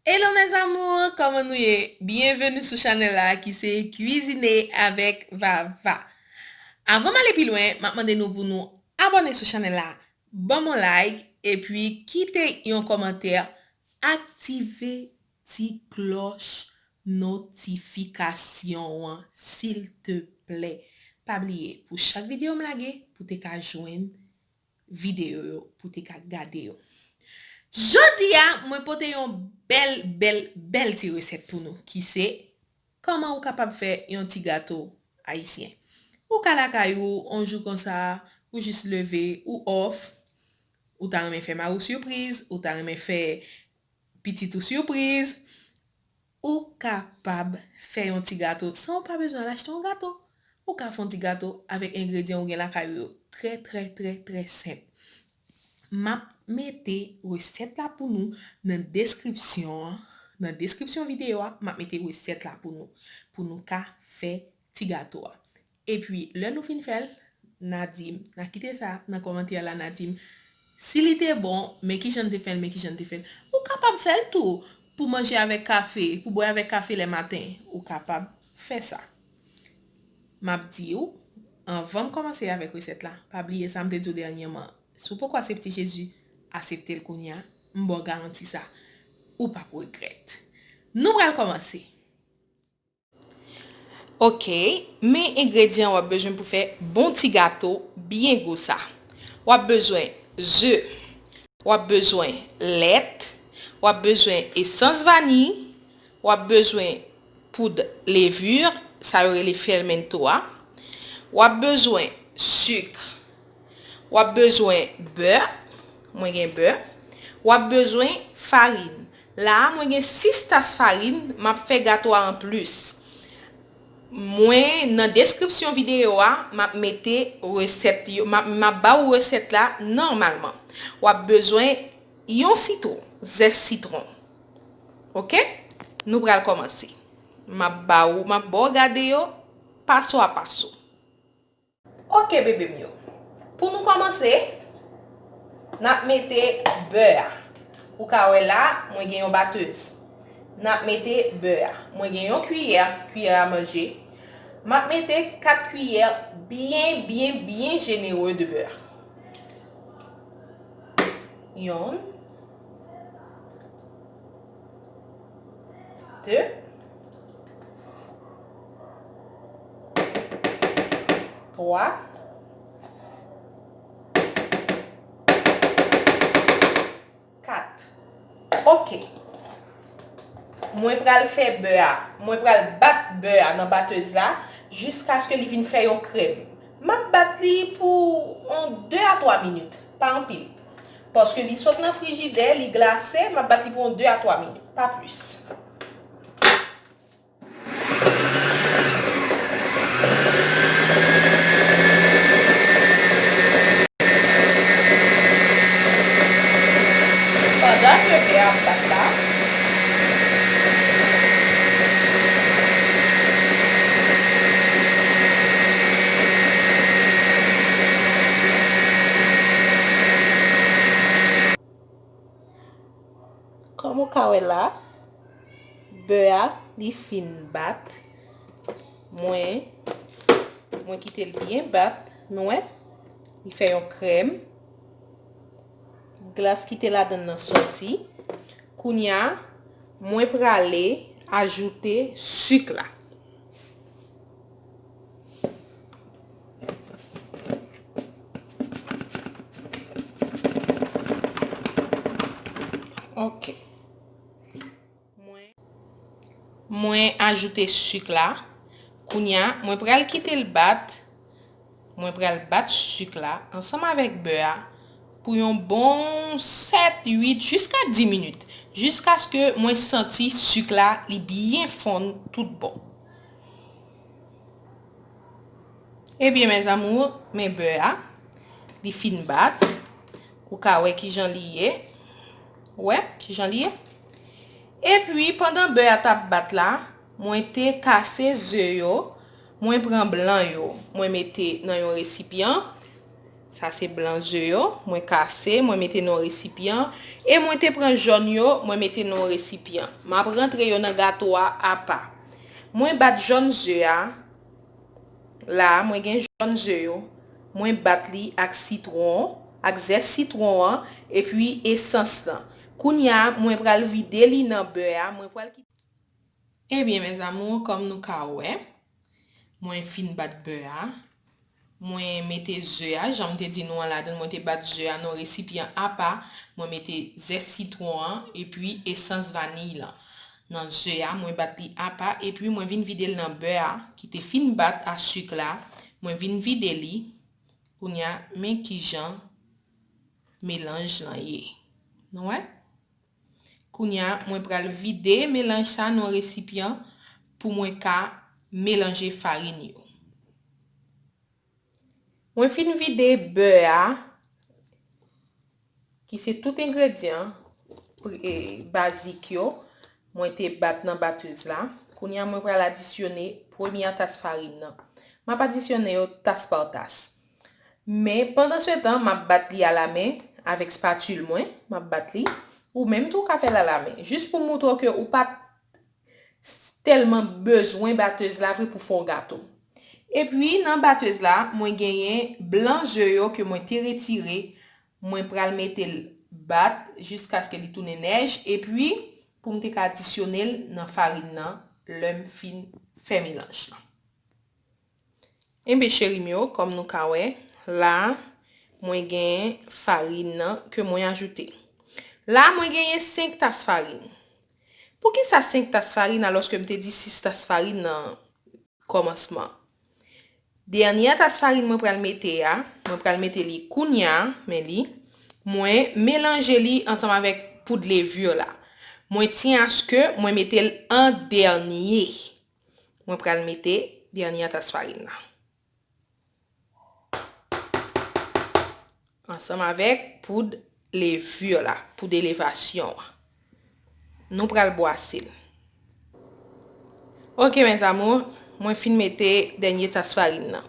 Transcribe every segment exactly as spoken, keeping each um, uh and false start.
Hello mes amours, kòman nou ye? Byenveni sou chanèl la ki se Kwizine avèk Vava. Avan m ale pi lwen, m ap mande nou pou nou abòne sou chanèl la, ban m yon like, epi kite yon kòmantè, aktive ti klòch notifikasyon an, silteplè. Pa bliye, pou chak videyo m lage, pou te ka jwenn videyo yo, pou te ka gade yo. Jodi a, mwen pote yon bèl, bèl, bèl ti resèt pou nou, ki se kòman ou kapab fè yon ti gato ayisyen. Ou ka lakay ou, yon jou konsa, ou jis leve, ou off, ou ta renmen fè mari w sipriz, ou ta renmen fè pitit ou sipriz, ou kapab fè yon ti gato san ou pa bezwen al achte yon gato. Ou ka fè yon ti gato avèk engredyan ou gen lakay ou yo. Trè, trè, trè, trè senp. M ap mete resèt la pou nou nan deskripsyon an. Nan deskripsyon videyo a, m ap mete resèt la pou nou, pou nou ka fè ti gato a. Epi, lè nou fin fè l, n a di m, n a kite sa nan kòmantè la, n a di m, si li te bon, men kijan n te fè l, men kijan n te fè l. Ou kapab fè l tou, pou manje avèk kafe, pou bwè avèk kafe lè maten. Ou kapab fè sa. M ap di w, anvan m kòmanse avèk resèt la, pa bliye sa m te di w dènyèman. Si w poko aksepte Jezi, aksepte l kounye a. M ba w garanti sa. Ou p ap regrèt. Nou pral kòmanse. Ok, men engredyan w ap bezwen pou fè bon ti gato byen gou sa. W ap bezwen ze, w ap bezwen lèt, w ap bezwen esans vaniy, w ap bezwen poud levure, sa yo rele fermento a. W ap bezwen sik. W ap bezwen bè, mwen gen bè. W ap bezwen farin. La a, mwen gen sis tas farin, m ap fè gato a an plis. Mwen, nan deskripsyon videyo a, m ap mete resèt yo, m ap, m ap ba ou resèt la nòmalman. W ap bezwen yon sitwon, zès sitwon. Ok? Nou pral kòmanse. M ap ba ou, m ap ba w gade yo, paso a paso. Ok, bebe m yo. Pou nou kòmanse, n ap mete bè a. Ou ka wè la, mwen gen yon batèz. N ap mete bè a. Mwen gen yon kiyè, kiyè a manje. M ap mete kat kiyè byen, byen, byen jenere de bè. Yonn. De. Twa. Kat. Ok. Mwen pral fè bè a. Mwen pral bat bè a nan batèz la jiskaske li vin fè yon krèm. M ap bat li pou yon de a twa minit. Pa anpil. Paske li sot nan frijidè, li glase, m ap bat li pou yon de a twa minit, pa plis. Pandan ke bè a ap bat la, Kòm ou ka wè la, bè a, li fin bat. Mwen, mwen kite l byen bat. Nou wè? Li fè yon krèm. Glas ki te ladan l nan soti. Kounye a, mwen prale ajoute sik la. Ok. Mwen, mwen ajoute sik la. Kounye a, mwen pral kite l bat. Mwen pral bat sik la ansanm avèk bè a pou yon bon sèt, uit, jiska dis minit. Jiskaske mwen santi sik la, li byen fonn tout bon. Ebyen, mes amours, men bè a, li fin bat. Ou ka wè kijan li ye. Ou wè kijan li ye? Epi, pandan bè a t ap bat la, mwen te kase ze yo, mwen pran blan yo, mwen mete nan yon resipyan. Sa se blan ze yo, mwen kase, mwen mete nan yon resipyan, e mwen te pran jòn yo, mwen mete nan yon resipyan. M ap rantre yo nan gato a apa. Mwen bat jòn ze a, la, mwen gen jòn ze yo, mwen bat li ak sitwon, ak zès sitwon an, epi esans lan. Kounye a, mwen pral vide li nan bè a, mwen pral kite. Ebyen, mes amours, kòm nou ka wè, mwen fin bat bè a. Mwen mete ze a, jan m te di nou an ladan, mwen te bat ze a nan resipyan apa. Mwen mete zès sitwon an, epi esans vaniy lan. Nan ze a, mwen bat li apa, epi mwen vin vide l nan bè a, ki te fin bat a sik la. Mwen vin vide li. Kounye a, men kijan melanj lan ye. Nou wè? Kounye a, mwen pral vide melanj sa nan resipyan pou mwen ka melanje farin yo. Mwen fin vide bè a, ki se tout engredyan pri- e, bazik yo, mwen te bat nan batez la. Kounye a, mwen pral adisyone premye tas farin nan. M ap adisyone yo tas pa tas. Men, pandan se tan, m ap bat li alamen avèk spatil mwen, m ap bat li. Ou menm tou ka fè l alamen. Jis pou moutre w ke ou pa t tèlman bezwen batez la vre pou fè yon gato. Epi, nan batez la, mwen genyen blan ze yo ke mwen te retire. Mwen pral mete l bat jiskaske li tounen nèj. Epi, pou m te ka adisyone l nan farin nan, lè m fin fè melanj lan. Enben, cheri m yo, kòm nou ka wè, la, mwen gen farin nan ke mwen ajoute. La, mwen genyen senk tas farin. Poukisa senk tas farin, alòske m te di sis tas farin nan kòmansman? Dènye tas farin mwen pral mete a, mwen pral mete li kounye a, men li, mwen melanje li ansanm avèk poud levure la. Mwen tyen aske mwen mete l an dènye. Mwen pral mete dènye tas farin nan. Ansanm avèk poud levure la, poud elevasyon an. Nou pral bwase l. Ok, mes amours, mwen fin mete dènye tas farin nan.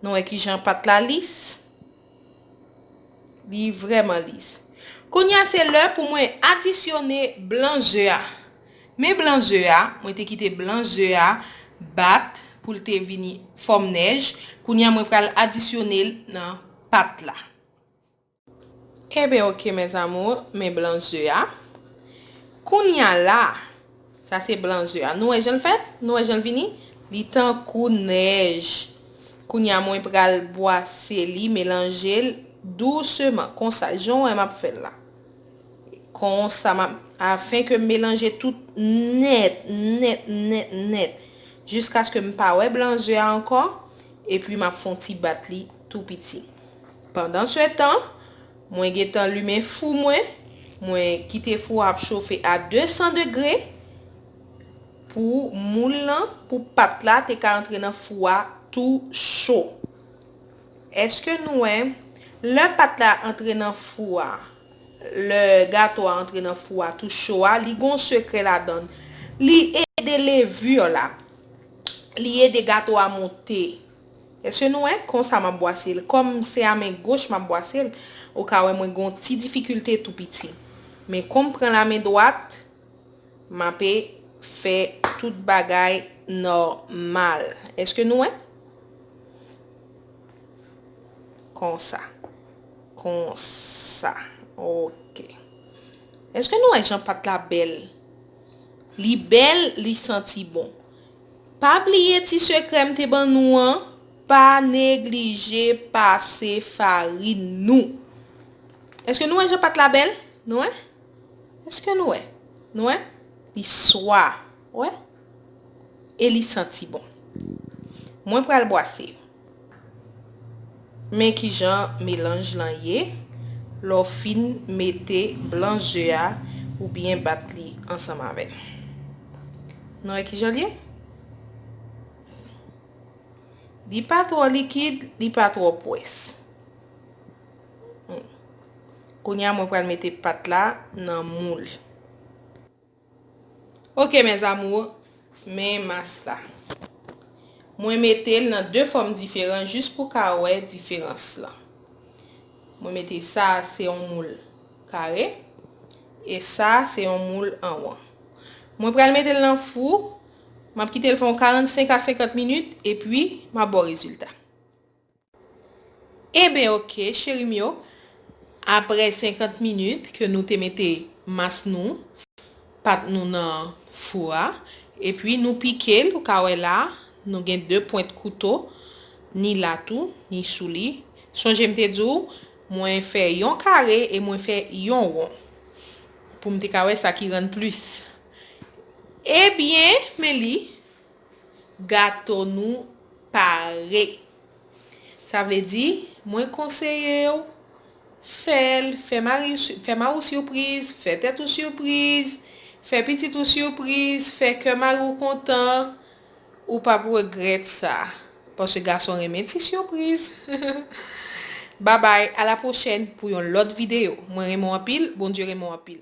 Nou wè kijan pat la lis? Li vrèman lis. Kounye a, se lè pou mwen adisyone blan ze a. Men blan ze a, mwen te kite blan ze a bat pou l te vini fòm nèj. Kounye a, mwen pral adisyone l nan pat la. Enben, ok, mes amours, men blan ze a. Kounye a la, sa se blan ze a. Nou wè jan l fèt? Nou wè jan l vini? Li tankou nèj. Kounye a, mwen pral bwase li, melanje l douseman, konsa, jan w wè m ap fè l la. Konsa, m ap, afin ke m melanje tout nèt, nèt, nèt, nèt, jiskaske m pa wè blan ze a ankò, epi m ap fè yon ti bat li tou piti. Pandan se tan, mwen gentan limen fou mwen, mwen kite fou a ap chofe a de san degre pou moul lan, pou pat la te ka antre nan fou a tou cho. Èske nou wè, lè pat la antre nan fou a, lè gato a antre nan fou a tou cho a, li gon sekrè ladan l. Li ede levure la. Li ede gato a monte. Èske nou wè? Konsa m ap bwase l. Kòm se a men goch m ap bwase l, ou ka wè mwen gon ti difikilte tou piti. Men kòm m pran la men dwat, m ape fè tout bagay nòmal. Èske nou wè? Konsa. Konsa. Ok. Èske nou wè jan pat la bèl? Li bèl, li santi bon. Pa bliye ti sekrè m te ban nou an, pa neglije pase farin nou. Èske nou wè jan pat la bèl? Nou wè? Èske nou wè? Nou wè? Li swa, wè? E li santi bon. Mwen pral bwase. Men kijan melanj lan ye lè w fin mete blan ze a oubyen bat li ansanm avè l. Nou wè kijan l ye? Li pa twò likid, li pa twò pwès. Hmm. Kounye a, mwen pral mete pat la nan moul. Ok, mes amours, men mas la. Mwen mete l nan de fòm diferan jis pou ka wè diferans lan. Mwen mete sa, se yon moul kare. E sa, se yon moul an won. Mwen pral mete l nan fou. M ap kite l fè yon karannsenk a senkant minit, epi m ap ba w rezilta. Eben, oke, cheri m yo. Apre senkant minit ke nou te mete mas nou, pat nou nan fou a, epi nou pike l, ou ka wè la, nou gen de pwent kouto, ni la tou, ni sou li. Sonje m te di w, mwen fè yon kare e mwen fè yon won. Pou m te ka wè sa ki rann plis. Ebyen, men li, gato nou pare. Sa vle di, mwen konseye w, fè l, fè mari, fè mari w sipriz, fè tèt ou sipriz, fè pitit ou sipriz, fè kè mari w kontan, ou p ap regrèt sa. Paske gason renmen ti sipriz. Babay, a la pwochèn pou yon lòt videyo. Mwen renmen w anpil, Bondye renmen w anpil.